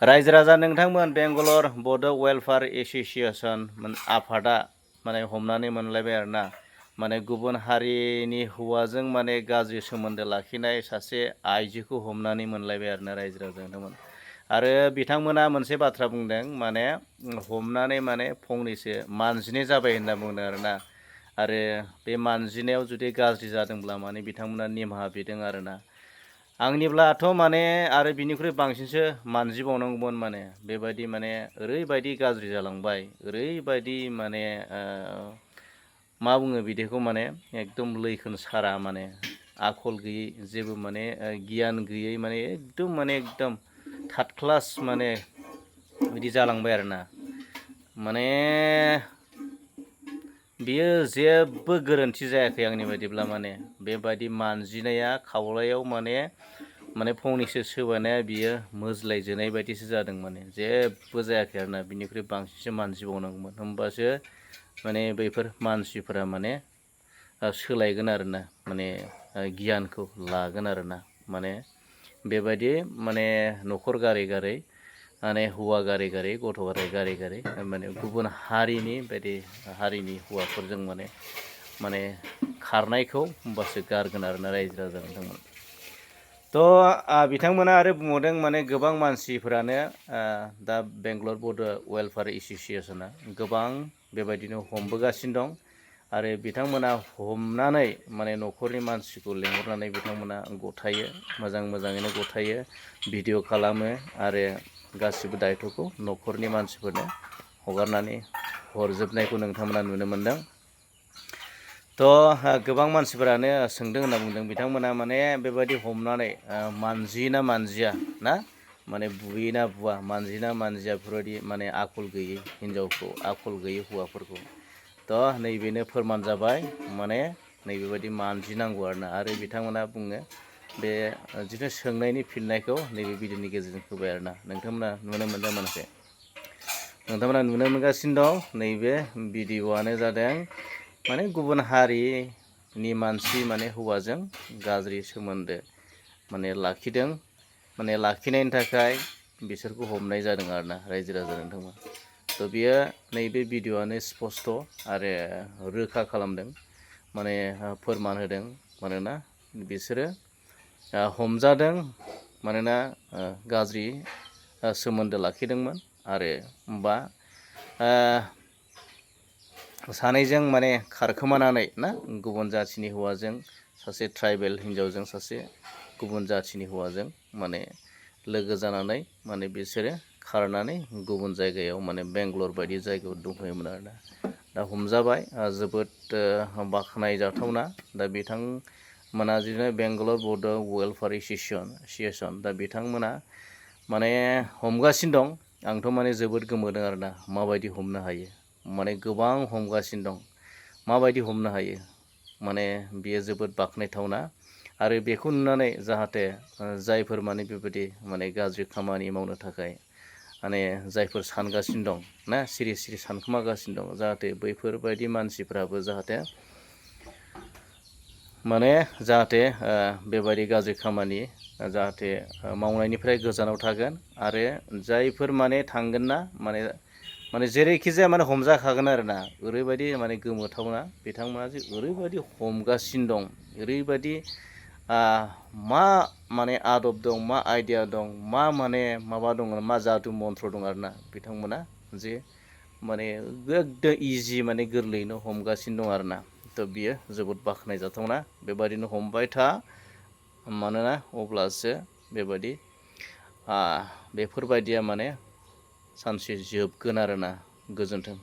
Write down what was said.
रायजो राजा नोंथांमोन बेंगालर बड' वेलफेयार एस'सिएशन आफादा माने हमनानै मोनलायबाय आरोना माने गुबुन हारिनि हौवाजों माने गाज्रि सोमोन्दो लाखिनाय सासे आइजोखौ हमनानै मोनलायबाय आरोना रायजो राजा नोंथांमोन आरो बिथांमोना मोनसे बाथ्रा बुंदों माने हमनानै माने फंनैसो मानजिनाय जाबाय होनना बुंदों आरोना आरो बे मानजिनायाव जुदि गाज्रि जादोंब्ला माने बिथांमोना निमाहा बिदों आरोना आंनिब्लाथ' माने आरो बिनिख्रुइ बांसिनसो मानजिबावनांगौमोन माने बेबायदि माने ओरैबायदि गाज्रि जालांबाय ओरैबायदि माने मा बुङो बिदिखौ माने एकदम लैखोन सारा माने आखल गैयै जेबो माने गियान गैयै माने एकदम थार्ड क्लास माने बिदि जालांबाय आरोना माने बियो जेबो गोरोन्थि जायाखै आंनि बायदिब्ला माने बेबायदि मानजिनाया खावलायाव माने फंनैसो सोबानाया बियो मोज्लायजोनाय बायदिसो जादों माने जेबो जायाखै आरोना बिनिख्रुइ बांसिनसो मानजिबावनांगौमोन होमबासो माने बैफोर मानसिफोरा माने सोलायगोन आरोना माने गियानखौ लागोन आरोना माने बेबायदि माने न'खर गारै गारै माने हौवा गारै गारै गथ' गथाय गारै गारै माने गुबुन हारिनि बायदि हारिनि हौवाफोरजों माने खारनायखौ होमबासो गारगोन आरोना रायजो राजा नोंथांमोन थ' बिथांमोना आरो बुंबावदों माने गोबां मानसिफोरानो दा बेंगालर बड' वेलफेयार एस'सिएशना गोबां बेबायदिनो हमबोगासिनो दं आरो बिथांमोना हमनानै माने न'खरनि मानसिखौ लेंहरनानै बिथांमोना गथायो मोजाङैनो गथायो भिडिअ' खालामो आरो गासिबो दायथ'खौ न'खरनि मानसिफोरनो हगारनानै हरजोबनायखौ नोंथांमोना नुनो मोनदों थ' गोबां मानसिफोरानो सोंदों होनना बुंदों बिथांमोना माने बेबायदि हमनानै मानजियो ना मानजिया ना माने बुयो ना बुवा मानजियो ना मानजिया बेफोरबायदि माने आखल गैयै हिन्जावखौ आखल गैयै हौवाफोरखौ थ' नैबेनो फोरमान जाबाय माने नैबेबायदि मानजिनांगौ आरो बिथांमोना बुङो बे जिथु सोंनायनि फिननायखौ नैबे भिडिअनि गेजेरजों होबाय आरोना नोंथांमोना नुनो मोनदों मोनसे नोंथांमोना नुनो मोनगासिनो दं नैबे भिडिअआनो जादों माने गुबुन हारिनि मानसि माने हौवाजों गाज्रि सोमोन्दो माने लाखिदों माने लाखिनायनि थाखाय बिसोरखौ हमनाय जादों आरोना रायजो राजा नोंथांमोन थ' बियो नैबे भिडिअआनो स्पस्ट' आरो रोखा खालामदों माने फोरमान होदों मानोना बिसोरो हमजादों मानोना गाज्रि सोमोन्दो लाखिदोंमोन आरो बा सानैजों माने खारखोमानानै ना गुबुन जाथिनि हौवाजों सासे ट्राइबेल हिन्जावजों सासे गुबुन जाथिनि हौवाजों माने लोगो जानानै माने बिसोरो खारनानै गुबुन जायगायाव माने बेंगालर बायदि जायगायाव दंहैयोमोन आरोना दा हमजाबाय जोबोद बाख्नायजाथावना दा बिथांमोना बिदिनो बेंगालर बड' वेलफेयार एस'सिएशन दा बिथांमोना माने हमगासिनो दं आंथ' माने जोबोद गोमोदों आरोना माबायदि हमनो हायो माने गोबां हमगासिनो दं माबायदि हमनो हायो माने बियो जोबोद बाख्नायथावना आरो बेखौ नुनानै जाहाथे जायफोर माने बेबायदि माने गाज्रि खामानि मावनो थाखाय माने जायफोर सानगासिनो दं ना सिरि सिरि सानखोमागासिनो दं जाहाथे बैफोरबायदि मानसिफ्राबो जाहाथे बेबायदि गाज्रि खामानि जाहाथे मावनायनिफ्राय गोजानाव थागोन आरो जायफोर माने थांगोन ना माने जेरैखि जाया माने हमजाखागोन आरोना ओरैबायदि माने गोमोथावना बिथांमोना जे ओरैबायदि हमगासिनो दं ओरैबायदि मा माने आदब दं मा आइडिया दं मा माने माबा दं मा जादु मन्त्र दं आरोना बिथांमोना जे माने एकदम इजि माने गोरलैयैनो हमगासिनो दं आरोना थ' बियो जोबोद बाख्नायजाथावना बेबायदिनो हमबाय था मानोना अब्लासो बेबायदि बेफोरबायदिया माने सानसे जोबगोन आरोना गोजोन्थों।